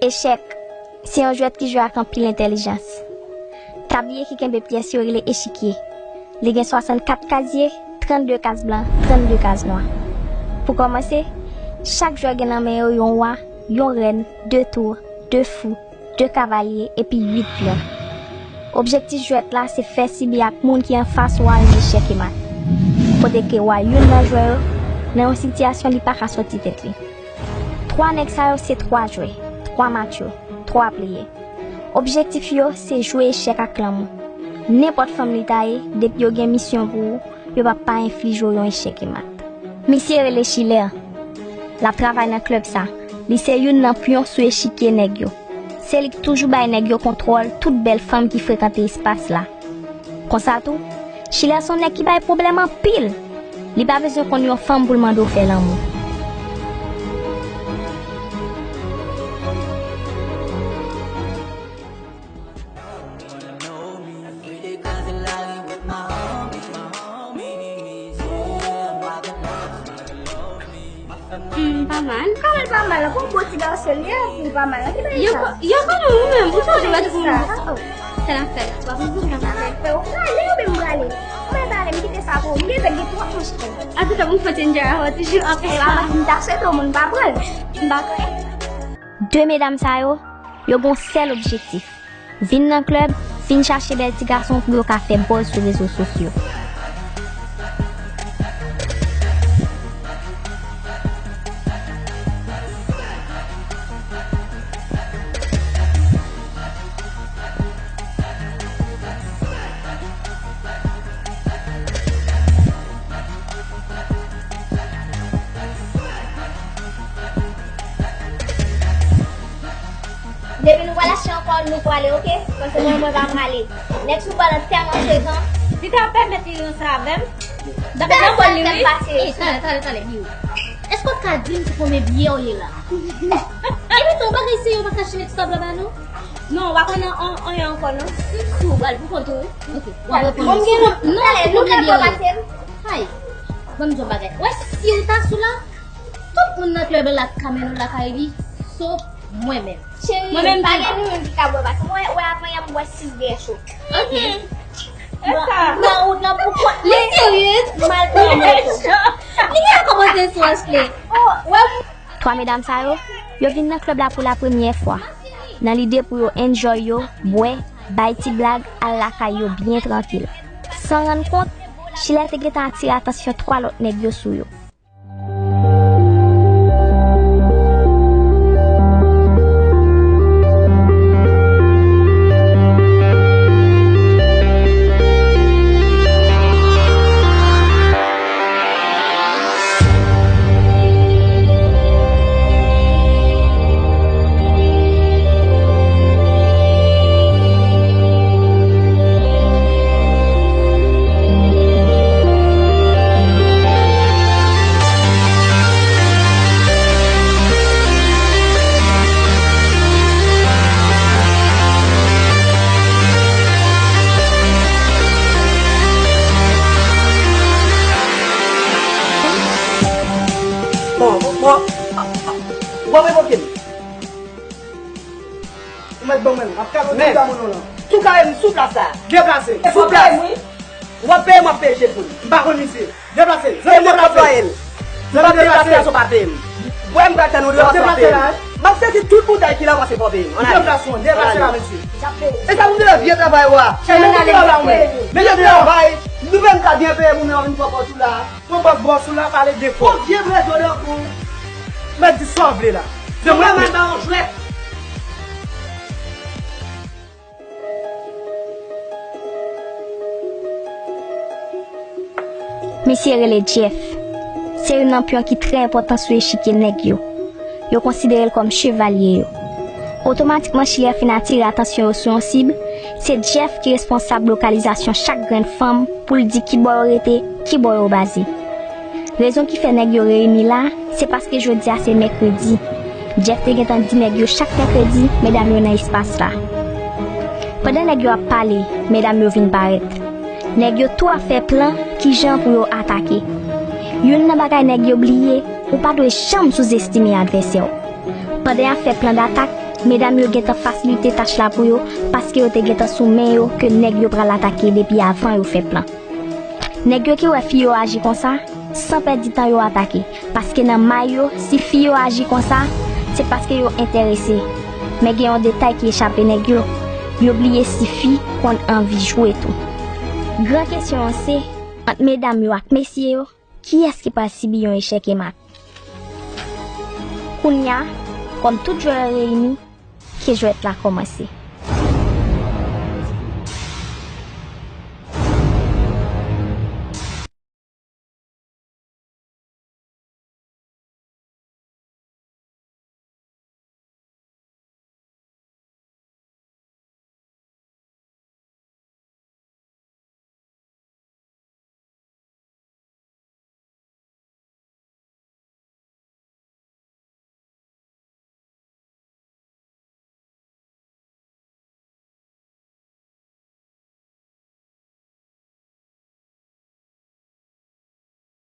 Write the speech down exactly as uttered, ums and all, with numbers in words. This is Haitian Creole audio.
Echèk se yon jwèt ki jwe ak anpil entèlijans. Tabliye ki kenbe pyès yo rele echikye. Li gen swasannkat kazye, trannde kaz blan, trannde kaz nwa. Pou kòmanse, chak jwè gen nan men yo yon wa, yon rèn, de tou, de fou, de kavalye epi uit pyon. Objektif jwèt la se fè sibi ak moun ki anfas ou a yon echèk e mat. Kote ke wa youn nan jwè yo nan yon sitiyasyon li pa ka sòti tèt li. Twa nèg sa yo se twa jwè, twa matcho, twa pleyè. Objektif yo se jwe echèk ak lanmou. Nenpòt fanm li ta ye, depi yo gen misyon pou ou, yo p ap pa enflije w yon echèk e mat. Misye rele Chilè. L ap travay nan klèb sa. Li se youn nan pyon sou echikye nèg yo. Se li k toujou bay nèg yo kontwòl tout bèl fanm ki frekante espas la. Konsa tou, Chilè se yon nèg ki bay pwoblèm anpil. Li pa bezwen konn yon fanm pou l mande w fè lanmou. Hmm, pa mal. Kòman l pa mal? Pou yon bon ti gason, li anpil pa mal. Ki bagay sa? Yo konnen ou menm, ou chanje lòt moun. Sa l ap fè la? W ap vin pou mwen pale. Frè, ou prale oubyen m prale? Ou mèt ale, m kite sa pou ou. M gen fè gen twòp mouch. Antouka, m fè ti djè a toujou anpil pa mal. M ta swete w moun pa pran l. M pa kwè. De medam sa yo, yo gen yon sèl objektif. Vin nan klèb, vin chache bèl ti gason pou yo ka fè buzz sou rezo sosyo. Depi nou pral achte ankò, nou prale, oke? Paske mwen, mwen pa prale. Nèg sou bal lan tèlman frekan. Li ta pèmèt li ranse avè m. Dapre nan bòl li, wi. Ey, talè, talè, talè, Biwo. Èske w ka di m sou konbyen biyè w ye la? Epi tou, w pa ka eseye, w pa ka achte nèg sou bal la ba nou? Non, w pa konn an, an, anyen ankò, non. Si w pral pou kont ou, wi. Oke, w ap reponn. Bon, m gen, non, talè, nou ka pase m. Ay, ban m di w bagay. Wè, si w ta sou la, tout moun nan klèb la ka mennen w lakay li, sof mwen menm. Cheri, mwen menm pa gen moun ki ka bwè pase mwen, wè avan yè m bwè sis biyè cho. Oke. Nan wout lan pou kont li. Li serye? Mal pran moto. Li gen kòmanse sou Ashley. Oh, wè. Twa medam sa yo, yo vin nan klèb la pou la premyè fwa. Nan lide pou yo enjoy yo, bwè, bay ti blag, al lakay yo byen trankil. San rann kont, Chilè te gentan atire atansyon twa lòt nèg yo sou yo. Bon, bon, bon. W ap revoke m. Ou mèt ban mwen l. M ap kraze tout damoun ou lan. Tou kare m sou plas la. Deplase. Sou plas. W ap peye m, w ap peye jefou l. M pa konn misye. Deplase. Zanmi, deplase. M ap deplase, deplase. Aso pa peye m. Bwè, m pral tann ou deyò, aso pa peye m. M ap sezi tout boutèy ki la, w ap se fò peye m. Ann ale. Deplase, deplase la, mesye. E sa pou m te fè vye travay ou a. Chèlman ale. Men vye travay. Nou menm ka byen peye moun nan vin pran pòz ou la. Pran pòz bòs ou la, pale de fò. Fò vye vre jodi an pou. Mèt di sa w vle la. Se mwen menm. Misye rele Jeff. Se youn nan pyon ki trè enpòtan sou echikye nèg yo. Yo konsidere l kòm chevalye yo. Otomatikman, Chilè fin atire atansyon yo sou yon sib, se Jeff ki responsab lokalizasyon chak grenn fanm pou l di kibò yo rete, kibò yo baze. Rezon ki fè nèg yo reyini la, se paske jodi a se mèkredi. Jeff te gentan di nèg yo chak mèkredi, medam yo nan espas la. Pandan nèg yo ap pale, medam yo vin parèt. Nèg yo tou ap fè plan kijan pou yo atake. Youn nan bagay nèg yo bliye, ou pa dwe janm souzestime advèsè w. Pandan y ap fè plan datak, Medam yo gentan fasilite tach la pou yo, paske yo te gentan sou men yo ke nèg yo pral atake depi avan yo fè plan. Nèg yo ki wè fi yo aji konsa, san pèdi tan yo atake, paske nan may yo, si fi yo aji konsa, se paske yo enterese. Men gen yon detay ki echape nèg yo, yo bliye si fi konn anvi jwe tou. Gran kesyon an se, ant medam yo ak mesye yo, kiyès ki pral sibi yon echèk e mat? Kounye a, kòm tout jwè yo reyini, ke jwèt la kòmanse.